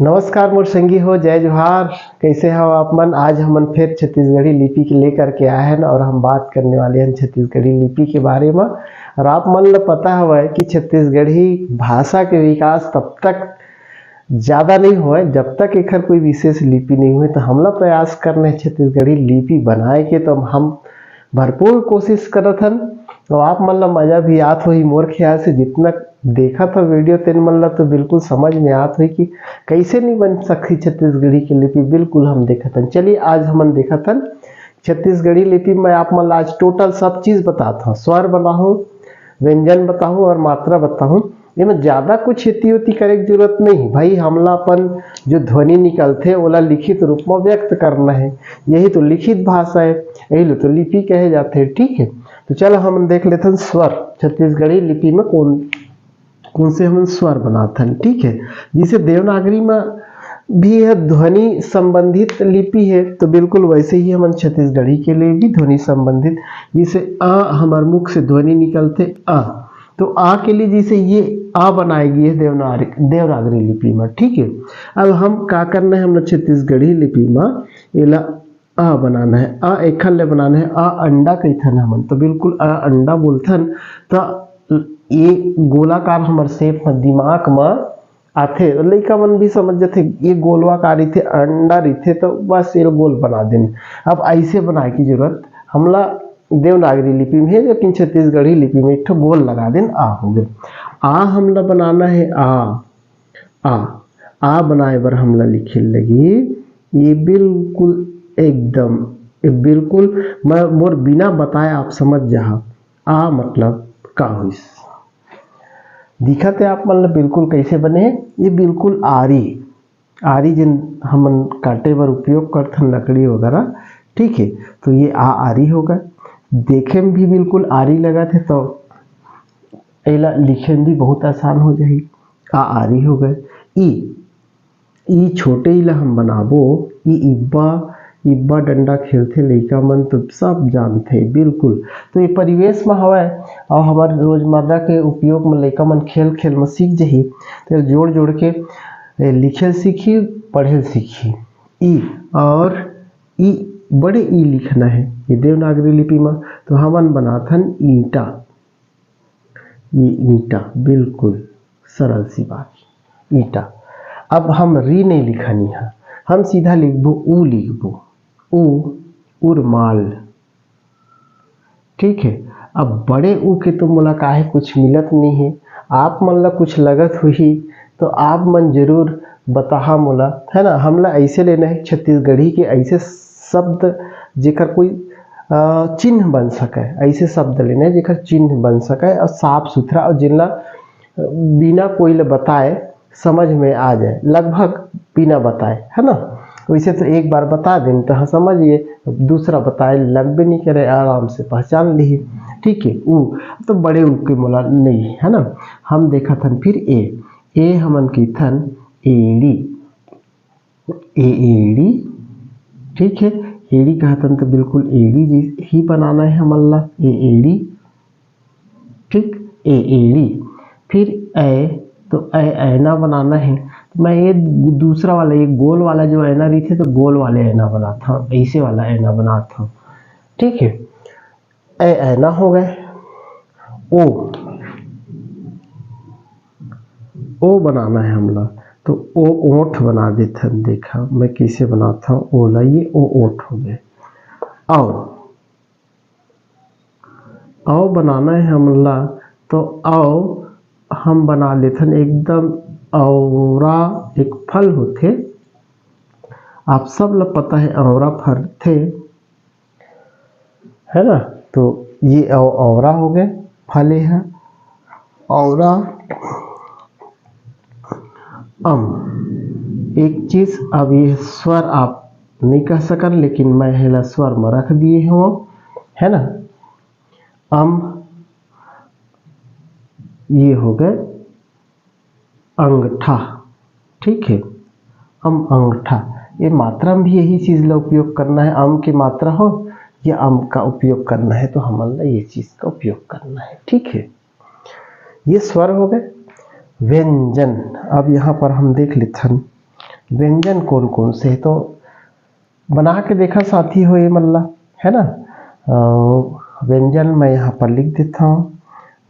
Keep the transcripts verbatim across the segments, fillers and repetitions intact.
नमस्कार मोर संगी हो, जय जोहार। कैसे हो आप मन? आज हमन फिर छत्तीसगढ़ी लिपि के लेकर के आए हैं और हम बात करने वाले हैं छत्तीसगढ़ी लिपि के बारे में। और आप मन ल पता हवय कि छत्तीसगढ़ी भाषा के विकास तब तक ज़्यादा नहीं होय जब तक एकर कोई विशेष लिपि नहीं होय। तो हमला प्रयास करना है छत्तीसगढ़ी लिपि बनाए के, तो हम भरपूर कोशिश करत हन। तो आप मन ला मजा भी आत होही, मोर ख्याल से जितना देखत हो वीडियो, तेन मन ला तो बिल्कुल समझ में आत होही कि कैसे नहीं बन सकती छत्तीसगढ़ी की लिपि। बिल्कुल हम देखत हन। चलिए, आज हमन देखत हन छत्तीसगढ़ी लिपि में। आप मन ला आज टोटल सब चीज बतात हूँ, स्वर बताहूँ, व्यंजन बताहूँ और मात्रा बताहूँ। एमे ज्यादा कुछ एती ओती करे के जरूरत नहीं है भाई। हमला अपन जो ध्वनि निकलथे, ओला लिखित रूप में व्यक्त करना है। यही तो लिखित भाषा है, यही लो तो लिपि कहे जाथे। ठीक है, तो चल हमन देख लेथन स्वर, छत्तीसगढ़ी लिपि में कौन कौन से हमन स्वर बनाथन। ठीक है, जैसे देवनागरी में भी है ध्वनि संबंधित लिपि है, तो बिल्कुल वैसे ही हमन छत्तीसगढ़ी के लिए भी ध्वनि संबंधित, जैसे अ, हमार मुख से ध्वनि निकलथे अ, तो आ के लिए जैसे ये आ बनाई गई है देवनागरी, देवनागरी लिपि में। ठीक है, अब हम का करना है, हम लोग छत्तीसगढ़ी लिपि में एला आ बनाना है, आ एखर ले बनाना है, आ अंडा कहिथन हमन, तो बिल्कुल आ अंडा बोलथन। तो ये गोलाकार हमर शेप में दिमाग में आथे, लइका मन भी समझ जथे ये गोलवाकार रहिथे, अंडा रहिथे, तो बस ये गोल बना देन। अब ऐसे बनाए की जरूरत हमला देवनागरी लिपि में है, लेकिन छत्तीसगढ़ी लिपि में एक ठो गोल लगा देन, आ हो गए। आ हमला बनाना है आ, आ, आ बनाए बर हमला लिखे लगी ये बिल्कुल एकदम, ये बिल्कुल मैं मोर बिना बताए आप समझ जहा आ मतलब का होइस। दिखत है आप मन ल बिल्कुल कैसे बने है, ये बिल्कुल आरी, आरी जिन हमन काटे बर उपयोग करथन लकड़ी वगैरह। ठीक है, तो ये आ आरी हो गए, देखे में भी बिल्कुल आरी लगत है, तो एला लिखे में भी बहुत आसान हो जाही। आ आरी हो गए। ई, ई छोटे ई ला हम बनाबो, ई इब्बा, इब्बा डंडा खेलथे लइका मन, तो सब जानथे बिल्कुल। तो ये परिवेश में हवय और हमारे रोजमर्रा के उपयोग में लइका मन खेल खेल में सीख जही, तो जोड़ जोड़ के ए, लिखे सीखी, पढ़े सीखी। ई और ई बड़े ई लिखना है ये देवनागरी लिपि में, तो हमन बनाथन ईंटा। ये ईंटा बिल्कुल सरल सी बात, ईंटा। अब हम री नहीं लिखनी है, हम सीधा लिखबो ऊ, लिखबो ऊ, उरमाल। ठीक है, अब बड़े ऊ के तो मोला काहे कुछ मिलत नहीं है, आप मन ला कुछ लगत हुई तो आप मन जरूर बताहा मोला, है ना। हमला ऐसे लेना है छत्तीसगढ़ी के ऐसे शब्द जेकर कोई अ, चिन्ह बन सके, ऐसे शब्द लेना है जेकर चिन्ह बन सके और साफ सुथरा और जिनला बिना कोई ले बताए समझ में आ जाए, लगभग बिना बताए, है ना। वैसे तो एक बार बता दें तो हाँ समझिए, दूसरा बताए लगबे नहीं करे, आराम से पहचान ली। ठीक है, ऊ तो बड़े ऊ के मोला नहीं है ना। हम देखत हन फिर ए, ए हमन कहिथन एड़ी, ए एड़ी। ठीक है, एड़ी कहथन तो बिल्कुल एड़ी जी ही बनाना है हमन ला, ए एड़ी। ठीक, ए एड़ी। फिर ऐ, तो ऐ ऐना बनाना है। तो मैं ये दूसरा वाला, ये गोल वाला जो ऐना रहिथे, तो गोल वाले ऐना बनात हूँ, ऐसे वाला ऐना बनात हूँ। ठीक है, ऐ ऐना हो गए। ओ, ओ बनाना है हमला, तो ओ ओठ बना देथन। देखा मैं कैसे बनाता हूँ ओ ला, ये ओ ओठ हो गए। औ, औ बनाना है हमला, तो औ हम बना लेथन एकदम औरा, एक फल होथे, आप सब ला पता है औरा फरथे, है ना। तो ये औ-, औरा हो गए, फले है औरा। अम, एक चीज, अब ये स्वर आप नहीं कह सकन, लेकिन मैं हेला स्वर में रख दिए हूँ, है ना। अम, ये हो गए अंगठा। ठीक है, अम अंगठा, ये मात्रा में भी यही चीज ला उपयोग करना है। अम की मात्रा हो या अम का उपयोग करना है, तो हमन ला ये चीज का उपयोग करना है। ठीक है, ये स्वर हो गए। व्यंजन, अब यहाँ पर हम देख लेथन, व्यंजन कोन कोन से हे, तो बना के देखा साथी हो ये मन ला, है ना। अ, व्यंजन मैं यहाँ पर लिख देता हूँ,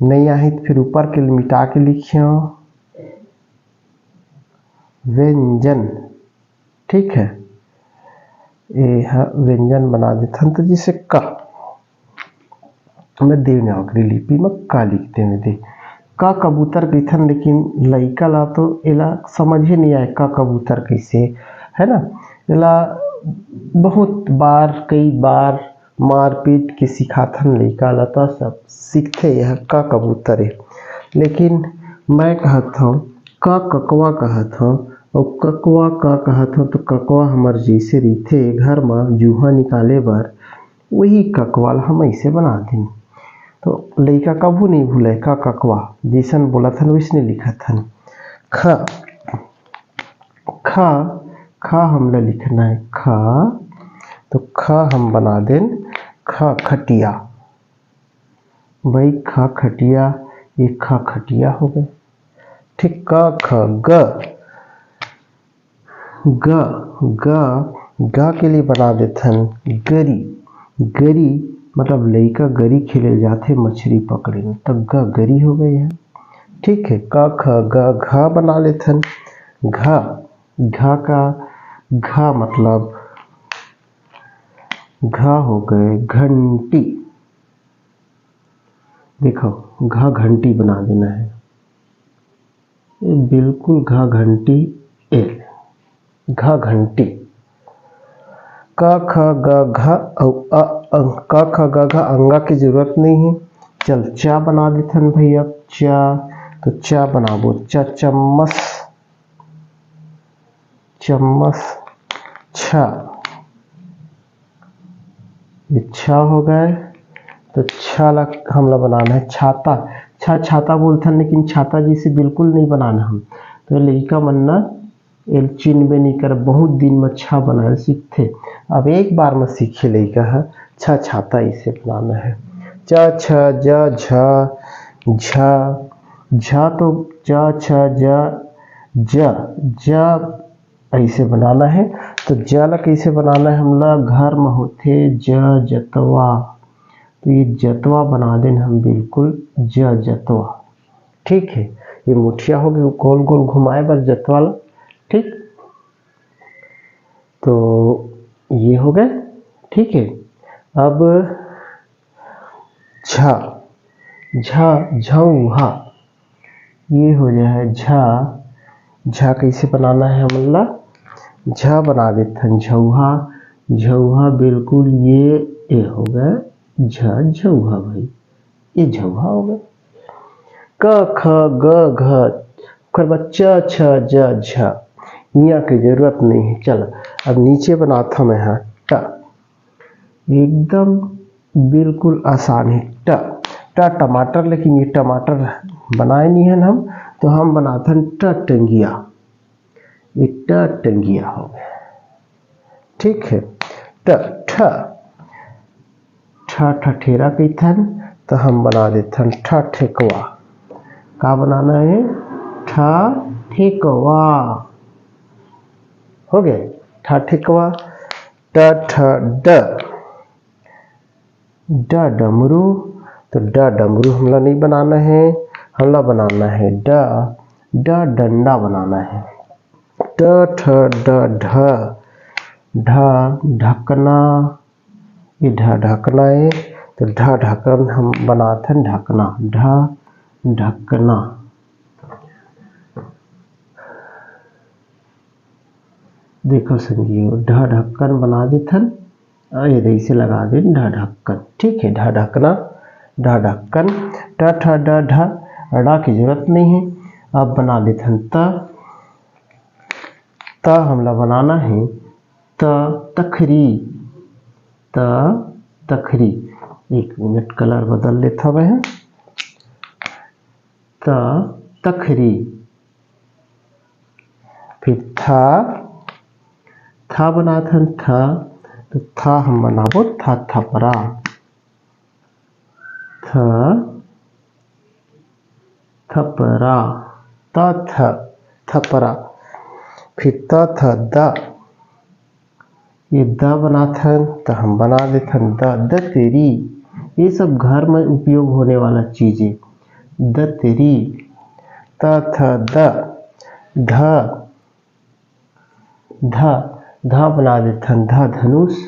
नहीं आही तो फिर ऊपर के मिटा के लिखियो व्यंजन। ठीक है, ये ह व्यंजन बना देथन, तो जैसे क, मैं देवनागरी लिपि में क लिख देवे दे, क कबूतर कहिथन, लेकिन लइका ला तो एला समझे नहीं आए क कबूतर कैसे, है ना। एला बहुत बार, कई बार मारपीट के सिखाथन लइका ला, तो सब सीखथे यह क कबूतर हे। लेकिन मैं कहत हूँ क ककवा कहत हूँ, और ककवा का कहत हूँ, तो ककवा हमर जैसे रहिथे घर म जूहा निकाले बर, वही ककवा ला हम ऐसे बना दिन। तो लइका कभू नहीं भूले क ककवा, जैसन बोलत हन वैसने लिखत हन। ख, ख, ख हमला लिखना है ख, तो ख हम बना देन ख खटिया। भाई ख खटिया, ये ख खटिया हो गए। ठीक, क ख ग, ग, ग, ग के लिए बना देथन गरी। गरी मतलब लइका गरी खेले जाथे मछली पकड़े में, तो ग गरी हो गए है। ठीक है, क ख ग घ बना लेथन घ। घ का, घ मतलब घ हो गए घंटी। देखो, घ घंटी बना देना है, ये बिल्कुल घ घंटी, ए घ घंटी। क ख ग घ अउ अ, अं-, क ख ग घ अंगा की जरूरत नहीं है। चल, चा बना देथन भैया, चा। तो चा बनाबो, चा चम्मच, चम्मच, छा, ये छा हो गए। तो छा ला हमला बनाना है छाता। छा, छाता बोलथन, लेकिन छाता जैसे बिल्कुल नहीं बनाना हम। तो लइका मन ना एल चिन्हबे नहीं कर, बहुत दिन में छा बनाए सीखथे। अब एक बार में सीखे लइका ह, छा छाता इसे बनाना है। च छ ज झ झ झ, तो च छ ज ज ज ऐसे बनाना है। तो ज ला कैसे बनाना है हमला? घर में होथे ज जतवा, तो ये जतवा बना देन हम बिल्कुल ज जतवा। ठीक है, ये मुठिया हो गए गोल गोल घुमाए बर जतवा ला। ठीक, तो ये हो गए। ठीक है, अब झा, झा, झौहा, ये हो जाए है झा। झा कैसे बनाना है हमला? झा बना देथन झौहा। झौहा बिल्कुल ये, ये हो गए झा, झौहा भाई, ये झौहा हो गए। क ख ग घ, ओकर बाद च छ ज झ, इहाँ के जरूरत नहीं है। चल, अब नीचे बनात हूँ मैं हा ट। एकदम बिल्कुल आसान है। ट, ट टमाटर, लेकिन ये टमाटर बनाए नहीं है हम, तो हम बनाथन ट टंगिया। ये ट टंगिया हो गए। ठीक है, ट, ठ, ठ ठठेरा कहिथन, तो हम बना देथन ठ ठेकवा। का बनाना है? ठ ठेकवा। हो गए, ठ ठेकवा। ट ठ ड, ड डमरू। तो ड डमरू हमला नहीं बनाना है, हमला बनाना है ड, ड डंडा बनाना है। ड ठ ड ढ, ढ ढकना, ये ढ ढकना है। तो ढ ढकन हम बनाथन ढकना, ढ ढकना। देखो संगियो, ढ ढक्कन बना देथन, अउ ये दे इसे लगा देन ढ ढक्कन। ठीक है, ढ ढकना, ढ ढक्कन। ट ठ ड ढ, ड़ा की जरूरत नहीं है। अब बना देथन त, त हमला बनाना है त तखरी, त तखरी। एक मिनट, कलर बदल लेथव मैं, त तखरी। फिर था, था बनाथन था, तो था हम बनाबो था थपरा। थ, थपरा, त थ, थपरा। फिर त थ द, ये द बनाथन त हम बना देथन द, दतेरी। ये सब घर में उपयोग होने वाला चीज है। दतेरी, त थ द, ध, ध, ध बना देथन ध धनुष।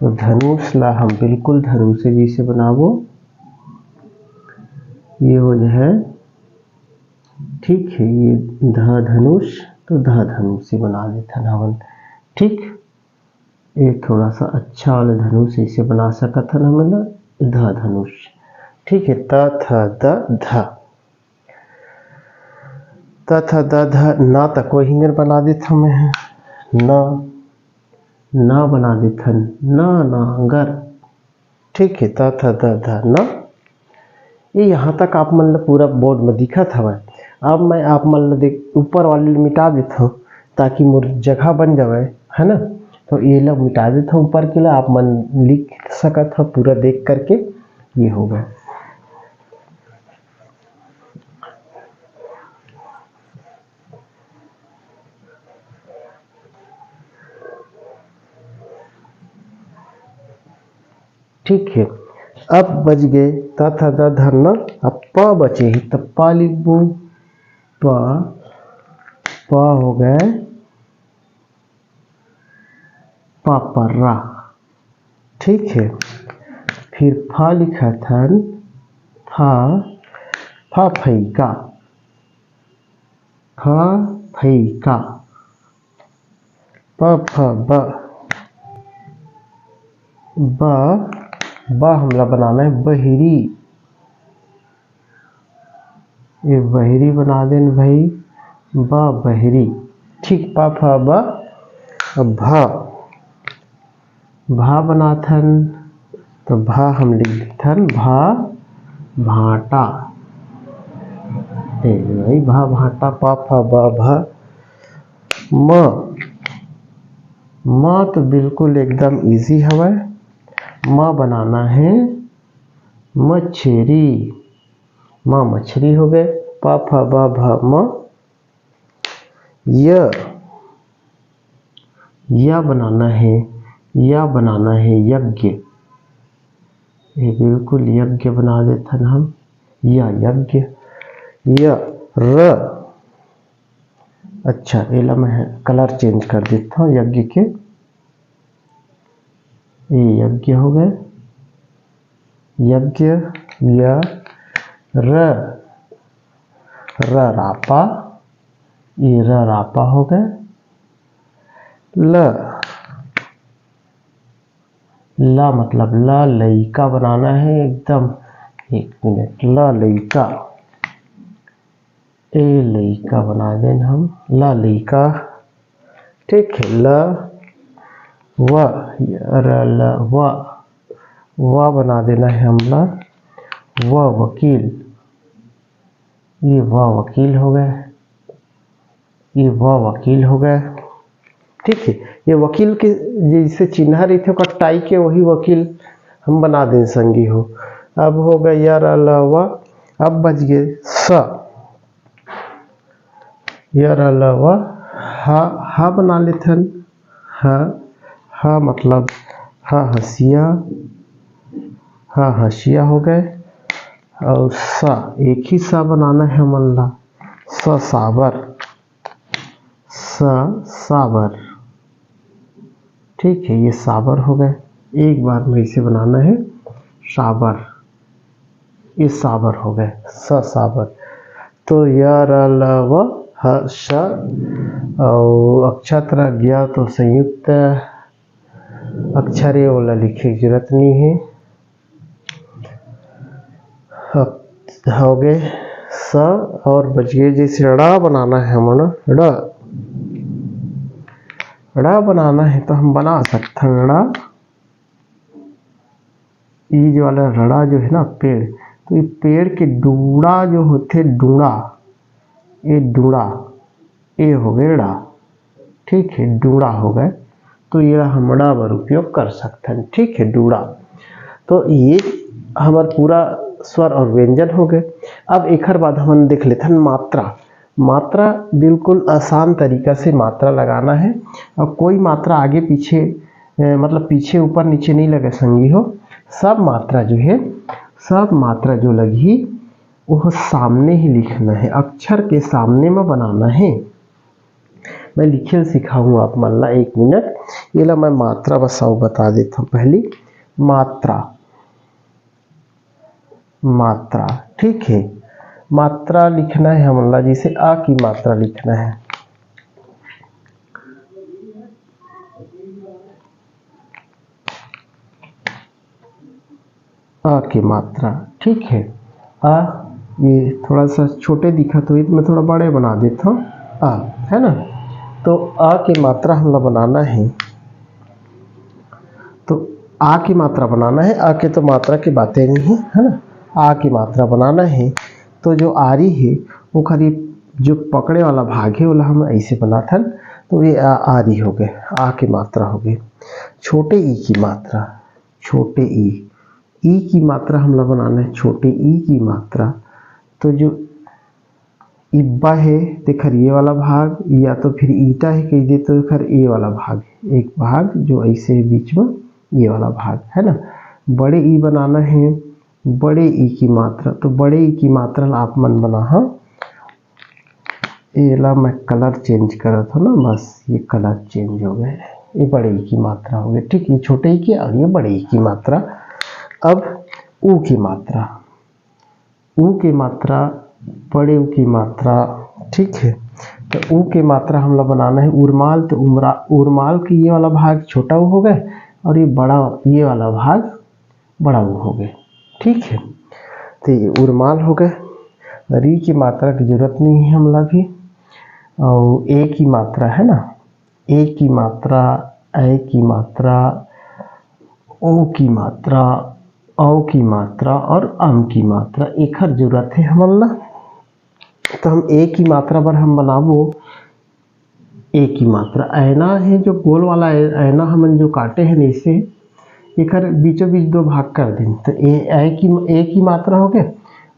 तो धनुष ला हम बिल्कुल धनुष जैसे बनाबो। ये हो जाए, ठीक है, ये ध धनुष, तो ध धनुष से बना देथन हमन। ठीक, ये थोड़ा सा अच्छा वाला धनुष ऐसे बना सकत हन हमन ला, ध धनुष। ठीक है, त थ द ध, त थ द ध, ना तको हिंगर बना देथन मैं ह, ना, ना बना देथन, ना नांगर। ठीक है, त थ द ध ना। ये यहाँ तक आप मन ल पूरा बोर्ड में दिखत हवय। अब मैं आप मन ल देख, ऊपर वाले ल मिटा देथव, ताकि मोर जगह बन जावय, है ना। तो ये ल मिटा देथव ऊपर के ल, आप मन लिख सकत हव पूरा देख करके। ये हो गए। ठीक है, अब बच गए त थ द ध न, अब प बचे ही, त प लिखबो, प, प हो गए पापरा। ठीक है, फिर फ लिखत हन, फ, फ फैका, फ फैका, ब फ ब, ब, ब हमला बनाना है बहिरी। ये बहिरी बना देन भाई, ब बहिरी। ठीक, प फ ब, अब भ, भा बनाथन, तो भा हम लिख देथन भा, भांटा। ए भाई, भा भांटा, पा फा बा भा, म, म तो बिल्कुल एकदम ईजी हवय। म बनाना है मछरी, म मछरी हो गए। पा फा बा भा म, य, या बनाना है, या बनाना है यज्ञ। ये बिल्कुल यज्ञ बना देथन हम, या यज्ञ। य, र, अच्छा, एला मैं कलर चेंज कर देता हूँ यज्ञ के। ये यज्ञ हो गए, यज्ञ, य, र, र रापा, ये र रापा हो गए। ल, ल मतलब ल लइका बनाना है एकदम। एक मिनट, ल लइका, ए लइका बना देन हम, ल लइका। ठीक है, ल, व, र ल व, व बना देना है हमला। व वकील, ये व वकील हो गए, ये व वकील हो गए। ठीक है, ये वकील के जैसे चिन्हा रहिथे ओकर टाई के, वही वकील हम बना देन संगी हो। अब हो गए य र ल व, अब बच गए स। य र ल व, ह, ह बना लेथन। ह, ह मतलब ह हसिया, ह हसिया हो गए। और स, एक ही स बनाना है हमन ला, स साबर, स साबर। ठीक है, ये साबर हो गए। एक बार में इसे बनाना है साबर, ये साबर हो गए, स साबर। तो य र ल व ह स, और अक्षर रह गया तो संयुक्त अक्षर है, ओला लिखे की जरूरत नहीं है। अब हो गए स, और बच गए जैसे ड़ा बनाना है हमन, ड़ा, ड़ा बनाना है तो हम बना सकथन ड़ा। ये जो वाला रड़ा जो है ना पेड़, तो ये पेड़ के डूड़ा जो होथे, डूड़ा, ये डूड़ा, ये हो गए ड़ा। ठीक है, डूड़ा हो गए, तो ये हमड़ा बर उपयोग कर सकथन। ठीक है, डूड़ा। तो ये हमर पूरा स्वर और व्यंजन हो गए। अब एकर बाद हमन देख लेथन मात्रा। मात्रा, बिल्कुल आसान तरीका से मात्रा लगाना है। और कोई मात्रा आगे पीछे, अ, मतलब पीछे ऊपर नीचे नहीं लगे संगी हो। सब मात्रा जो है, सब मात्रा जो लगही, वो सामने ही लिखना है, अक्षर के सामने में बनाना है। मैं लिखे ल सिखाहूँ आप मन ला, एक मिनट। ये ला मैं मात्रा बस अउ बता देता हूँ। पहली मात्रा, मात्रा, ठीक है, मात्रा लिखना है हमन ला, जैसे अ की मात्रा लिखना है। अ की मात्रा, ठीक है। अ, ये थोड़ा सा छोटे दिखत होही, मैं थोड़ा बड़े बना देता हूँ। अ, है ना, तो अ की मात्रा हमला बनाना है, तो अ की मात्रा बनाना है। अ के तो मात्रा की बातें नहीं है, है ना। अ की मात्रा बनाना है, तो जो आरी है, वो करीब जो पकड़े वाला भाग है, ओला हम ऐसे बनाथन, तो ये आ, आरी हो गए, अ की मात्रा हो गई। छोटे ई की मात्रा, छोटे ई, ई की मात्रा हमला बनाना है, छोटे ई की मात्रा। तो जो इब्बा है, तेखर ये वाला भाग, या तो फिर ईटा है कह दे, तो एखर ये वाला भाग, एक भाग जो ऐसे है बीच में, ये वाला भाग है ना। बड़े ई बनाना है, बड़े ई की मात्रा, तो बड़े ई की मात्रा ला आप मन बनाहा। एला मैं कलर चेंज करत हूँ ना, बस ये कलर चेंज हो गए, ये बड़े ई की मात्रा हो गई, ठीक, ये छोटे ई की और ये बड़े ई की मात्रा। अब ऊ की मात्रा, ऊ के मात्रा, बड़े ऊ की मात्रा, ठीक है। तो ऊ के मात्रा हमला बनाना है उरमाल, तो उमरा, उरमाल के ये वाला भाग छोटा ऊ हो गए और ये बड़ा, ये वाला भाग बड़ा ऊ हो गए, ठीक है। तो ये उरमाल हो गए। री की मात्रा की जरूरत नहीं है हमला भी। और ए की मात्रा है ना, ए की मात्रा, ऐ की मात्रा, ओ की मात्रा, औ की मात्रा और अम की मात्रा, एखर जरूरत है हमन ला। तो हम ए की मात्रा बर हम बनाबो, ए की मात्रा ऐना है, जो गोल वाला ऐ-, ऐना हमन जो काटे हैं नीचे, एकर बीचों बीच दो भाग कर दिन, तो ए, ऐ की, ए की मात्रा हो गए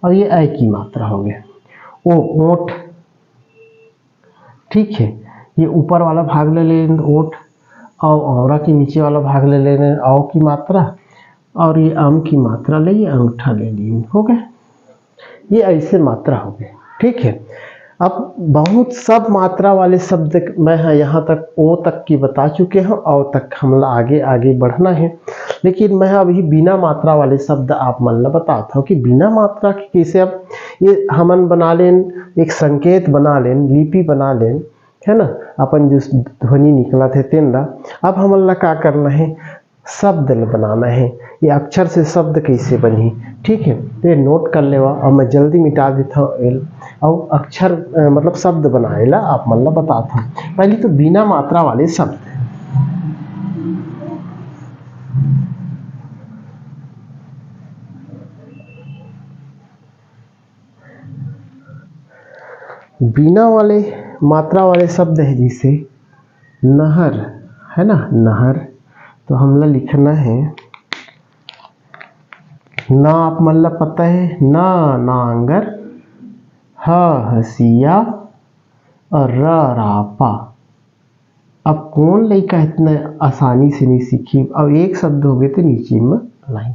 और ये ऐ की मात्रा हो गए। ओ, ओठ, ठीक है, ये ऊपर वाला भाग ले लेन ओठ, और औरा के नीचे वाला भाग ले लेन औ की मात्रा, और ये अम की मात्रा ले, ये अंगूठा ले लेन, हो गए। ये ऐसे मात्रा हो गए, ठीक है। अब बहुत सब मात्रा वाले शब्द मैं ह-, यहाँ तक ओ तक की बता चुके हूँ, औ तक हमला आगे आगे बढ़ना है, लेकिन मैं अभी बिना मात्रा वाले शब्द आप मन ला बताता हूँ कि बिना मात्रा के कैसे अब ये हमन बना लेन, एक संकेत बना लेन, लिपि बना लेन, है ना, अपन जो ध्वनि निकलत है तेन ला। अब हमन ला का करना है, शब्द ल बनाना है, ये अक्षर से शब्द कैसे बनही, ठीक है। तो ये नोट कर लेवा, अब मैं जल्दी मिटा देता हूँ एल, और अक्षर, अ, मतलब शब्द बनाए ला आप मन ला बताता हूँ। पहले तो बिना मात्रा वाले शब्द, बिना वाले मात्रा वाले शब्द है, जैसे नहर, है ना, नहर, तो हमला लिखना है ना, आप मन ला पता है ना, नांगर, ह हसिया और र रापा। अब कौन लइका इतना आसानी से नहीं सीखी? अब एक शब्द हो गए थे नीचे में लाइन,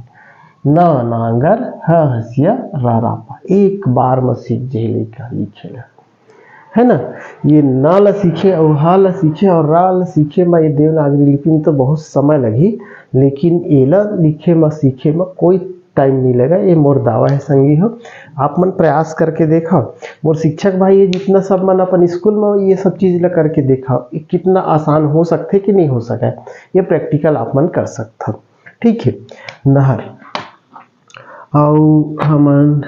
ना नांगर ह हसिया रा रापा, एक बार में सीख जाए लइका लिखे ला, है ना। ये ना ला सीखे और हा ला सीखे और रा ला सीखे में ये देवनागरी लिपि में तो बहुत समय लगी, लेकिन एला लिखे में सीखे में कोई टाइम नहीं लगा। ये मोर दावा है संगी हो, आप मन प्रयास करके देखा। मोर शिक्षक भाई ये जितना सब मन अपन स्कूल में ये सब चीज ला करके देखा, ये कितना आसान हो सकते कि नहीं हो सके, ये प्रैक्टिकल आप मन कर सकता, ठीक है। नहर, अउ हमन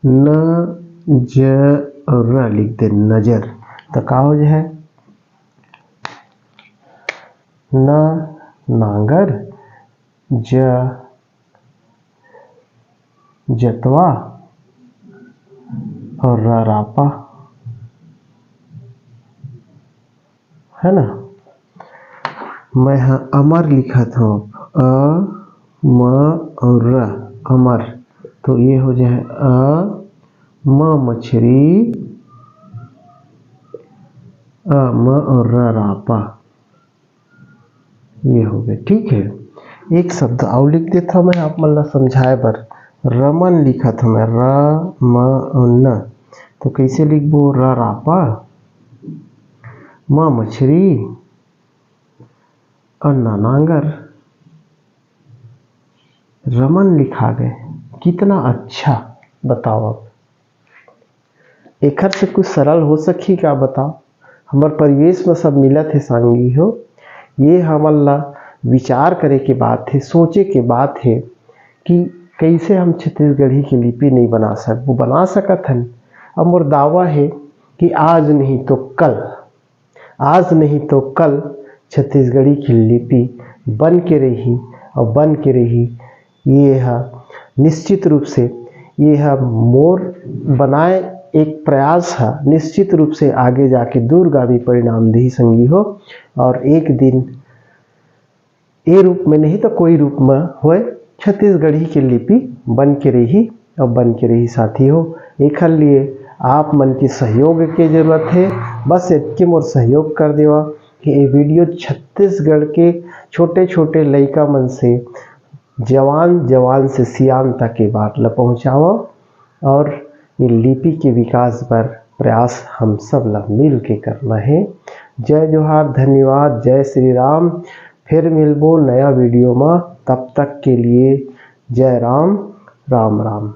न ज र लिख दे, नजर, तो का हो जाए? न नांगर, ज जतवा और र रापा, है ना। मैं ह अमर लिखत हूँ, अ म और र, अमर। तो ये हो जाए अ म मछरी, अ, म और र रापा, ये हो गए। ठीक है, एक शब्द अउ लिख देथव मैं आप मन ला समझाए बर। रमन लिखत हव मैं, र म न, तो कैसे लिखबो? र रापा, म मछरी, अ न नांगर, रमन लिखा गए। कितना अच्छा, बताओ अब एखर से कुछ सरल हो सकही का? बताओ, हमर परिवेश में सब मिलत हे संगी हो, ये हमन ला विचार करे के बात हे, सोचे के बात हे कि कैसे हम छत्तीसगढ़ी के लिपि नहीं बना सकबो, बना सकत हन। अब मोर दावा हे कि आज नहीं तो कल, आज नहीं तो कल छत्तीसगढ़ी की लिपि बन के रही और बन के रही। ये ह निश्चित रूप से, ये ह मोर बनाए एक प्रयास ह निश्चित रूप से आगे जाके दूरगामी परिणाम देही संगी हो। और एक दिन ए रूप में नहीं तो कोई रूप में होए, छत्तीसगढ़ी के लिपि बन के रही और बन के रही साथी हो। एखर लिए आप मन के सहयोग के जरूरत है। बस इतके मोर सहयोग कर देवा कि ये वीडियो छत्तीसगढ़ के छोटे छोटे लइका मन से जवान, जवान से सियान तक के बात ल पहुँचावा और ये लिपि के विकास बर प्रयास हम सब ला मिल के करना है। जय जोहार, धन्यवाद, जय श्री राम। फिर मिलबो नया वीडियो में, तब तक के लिए जय राम, राम राम।